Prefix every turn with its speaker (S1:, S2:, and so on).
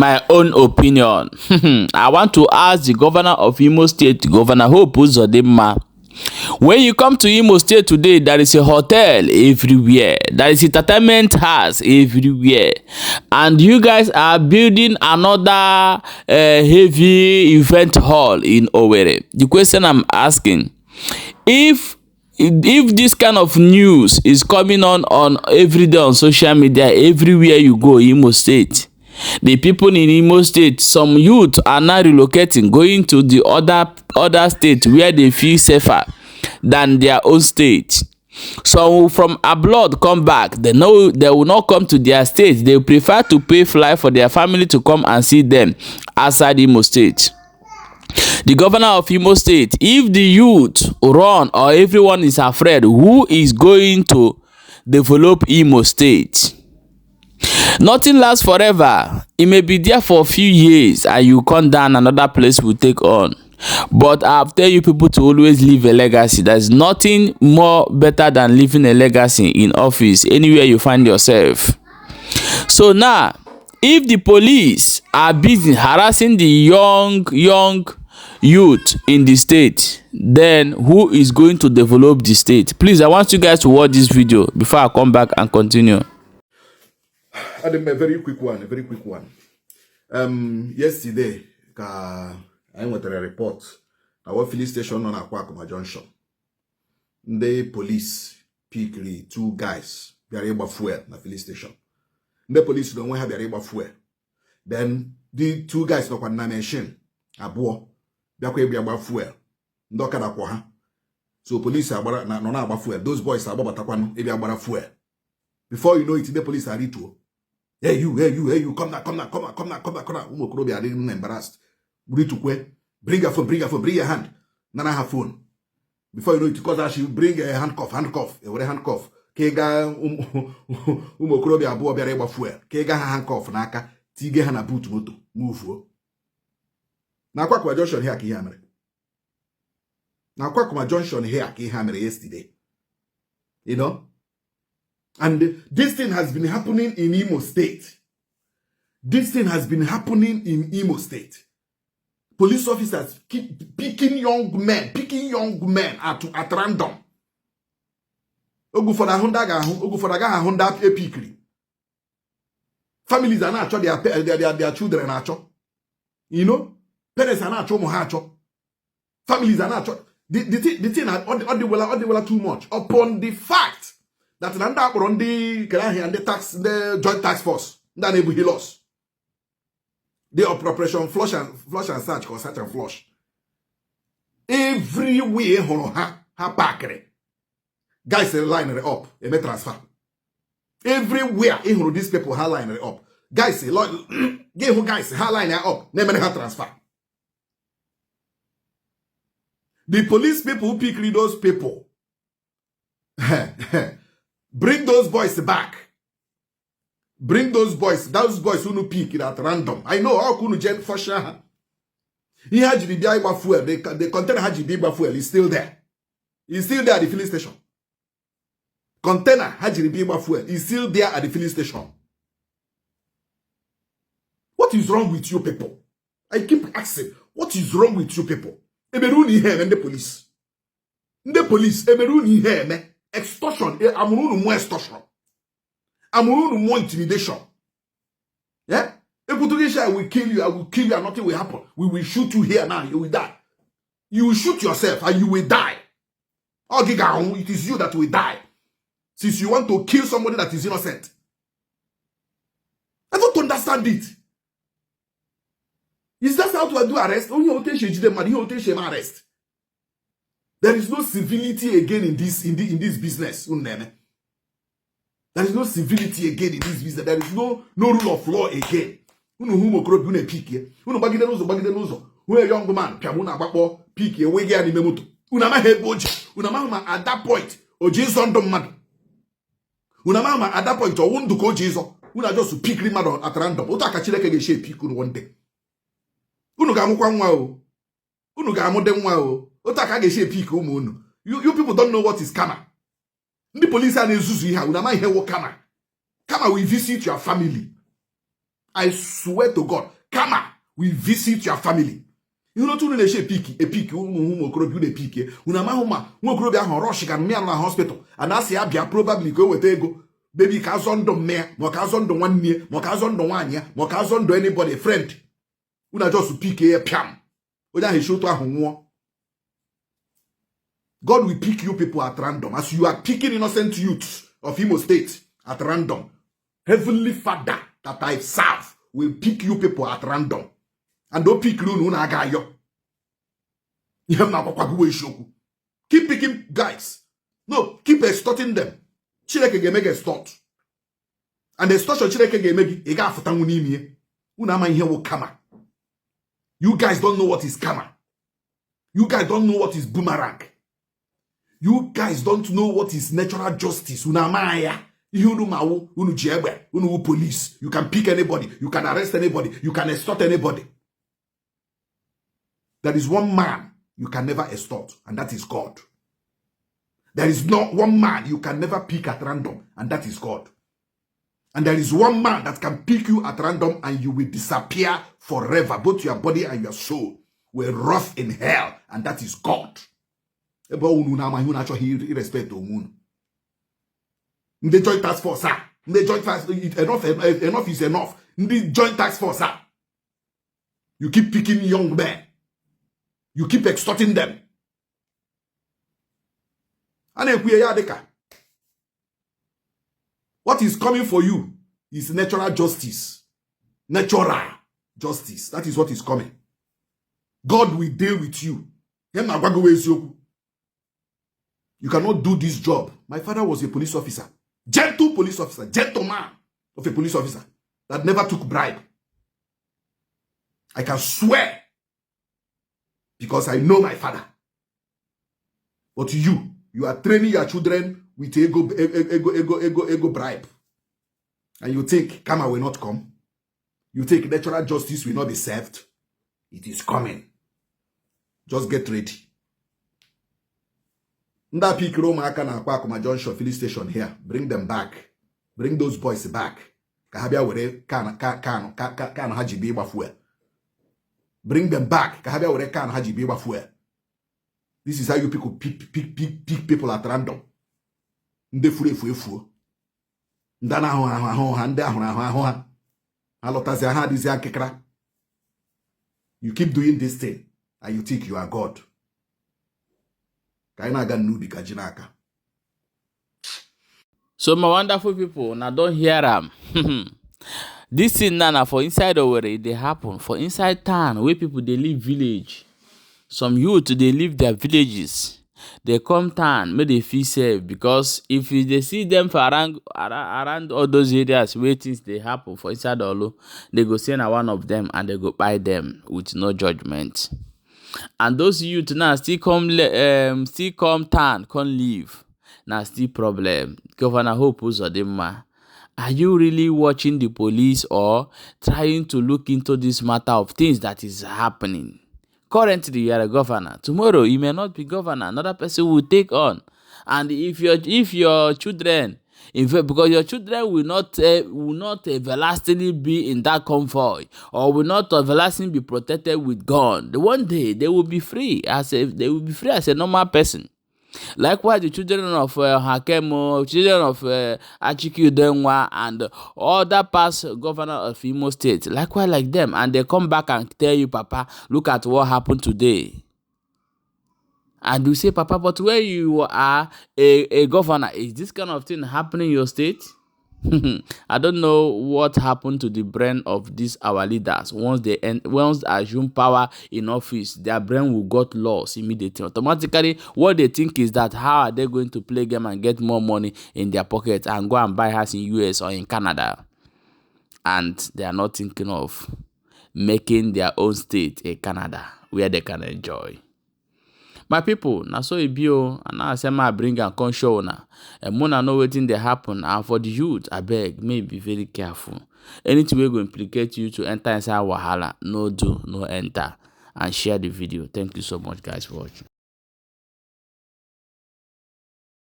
S1: My own opinion. I want to ask the governor of Imo State, Governor Hope Uzodimma. When you come to Imo State today, there is a hotel everywhere. There is entertainment house everywhere. And you guys are building another heavy event hall in Owerri. The question I'm asking, if this kind of news is coming on every day on social media, everywhere you go, Imo State, the people in Imo State, some youth are now relocating, going to the other state where they feel safer than their own state. So from abroad come back, they know they will not come to their state. They prefer to pay fly for their family to come and see them outside Imo State. The governor of Imo State, if the youth run or everyone is afraid, who is going to develop Imo State? Nothing lasts forever. It may be there for a few years and you come down, another place will take on. But I tell you people to always leave a legacy. There's nothing more better than leaving a legacy in office, anywhere you find yourself. So now, if the police are busy harassing the young youth in the state, then who is going to develop the state? Please, I want you guys to watch this video before I come back and continue.
S2: Adam, a very quick one. Yesterday, I went to a report. Our filling station on Akwakuma Junction. The police picked 2 guys. They are able to fuel na filling station. The police don't have their able to fuel. Then the 2 guys no kwa na mention abo. They are able to fuel. Ndoka na kwa. So police are no na able fuel. Those boys are able to able to fuel. Before you know it, the police are ready. Hey you, come now. Umokrobi are even embarrassed. Bring your phone, bring your hand. Nana have phone. Before you know it, because she bring a handcuff. A handcuff. Kega umokrobi abo be able fuel. Kega handcuff naka. Tige hana boot moto. Move. Na kwa junction here ki hamere. Na kwa junction here ki hamere yesterday. You know? And this thing has been happening in Imo State. Police officers keep picking young men at random. Ogu for the Honda epically. Families are not their children are. You know? Parents are not mohacho. Families are not. The thing are too much. Upon the fact that on the joint tax force, that able he lost. The operation flush and search, or search and flush. Everywhere ha backre. Guys line it up, and make transfer. Everywhere these people ha line it up. Guys say, give guys ha line it up, never ha transfer. The police people who pick those people. Bring those boys back. Bring those boys who no pick it at random. I know how could you for sure. He had the BI fuel. The container had the BI fuel is still there. It's still there at the filling station. Container had the BI fuel is still there at the filling station. What is wrong with you people? I keep asking, what is wrong with you people? Eberuni here and the police. The police, Eberuni here, man. Extortion, amurunu more extortion. Amurunu more intimidation. Yeah? I will kill you, and nothing will happen. We will shoot you here now, you will die. You will shoot yourself and you will die. It is you that will die. Since you want to kill somebody that is innocent. I don't understand it. Is that how to do arrest? Only arrest. There is no civility again in this business. There is no civility again in this business. There is no rule of law again. A young man, at that point, at that point, or won't do call Jesus. Una just pick him at random. Otakachile ke shape pick one day. You people don't know what is karma. The police are nezuzu here. Una ma hear what karma. Karma will visit your family. I swear to God, Kama will visit your family. You know, to a peak, a peak, Unamahuma, Mokrobia, Rosh, and me hospital, and I say, Abia probably go with ego. Baby Kazon do me, Mokazon do 1 year, Mokazon do 1 year, Mokazon do anybody friend. Una just pick a piam. Whether he show to a homo. God will pick you people at random, as you are picking innocent youths of Imo State at random. Heavenly Father that I serve will pick you people at random. And don't pick you no agayo. Keep picking guys. No, keep extorting them. Chileke ge make extort. And the extortion chileke ge make ega afutangu nimi. Una man here will kama. You guys don't know what is kama. You guys don't know what is boomerang. You guys don't know what is natural justice. Una maya. Unu mawu, unu jebe, unu police. You can pick anybody. You can arrest anybody. You can extort anybody. There is one man you can never extort, and that is God. There is not one man you can never pick at random, and that is God. And there is one man that can pick you at random and you will disappear forever. Both your body and your soul will rot in hell, and that is God. The joint task force, sir. The joint task enough is enough. The joint task force, sir. You keep picking young men. You keep extorting them. What is coming for you is natural justice. Natural justice. That is what is coming. God will deal with you. You cannot do this job. My father was a police officer. Gentle police officer. Gentleman of a police officer that never took bribe. I can swear. Because I know my father. But you are training your children with ego bribe. And you think karma will not come. You think natural justice will not be served. It is coming. Just get ready. Nda pick Roma aka na akwa Akuma Junction filling station here. Bring them back. Bring those boys back. Kahabia were kan haji be fuel. Bring them back. Kahabia were kan haji be fuel. This is how you people pick people at random. Nde fure fu. Ndana ho hande ho. Alotazi ha dizi akekra. You keep doing this thing and you think you are God.
S1: So my wonderful people, now don't hear them. This thing now for inside Owerri, they happen. For inside town, where people they live village. Some youth they leave their villages. They come town, may they feel safe, because if they see them for around all those areas where things they happen for inside Olu, they go send one of them and they go buy them with no judgment. And those youth now still come town, can't leave. Now still problem. Governor Hope Uzodimma, are you really watching the police or trying to look into this matter of things that is happening? Currently, you are a governor. Tomorrow, you may not be governor. Another person will take on. And if your children, because your children will not everlastingly be in that convoy, or will not everlastingly be protected with gun. One day they will be free as a normal person. Likewise, the children of Hakemo, children of Achiku Denwa, and other past governor of Imo State, likewise like them, and they come back and tell you, Papa, look at what happened today. And you say, Papa, but where you are a governor, is this kind of thing happening in your state? I don't know what happened to the brain of these our leaders. Once they assume power in office, their brain will got lost immediately. Automatically, what they think is that how are they going to play game and get more money in their pocket and go and buy house in US or in Canada? And they are not thinking of making their own state a Canada where they can enjoy. My people, na so it be o, and now I say I bring and come show na. And mona know wetin dey happen, and for the youth, I beg, may be very careful. Anything wey go implicate you to enter inside wahala, no do, no enter, and share the video. Thank you so much, guys, for watching.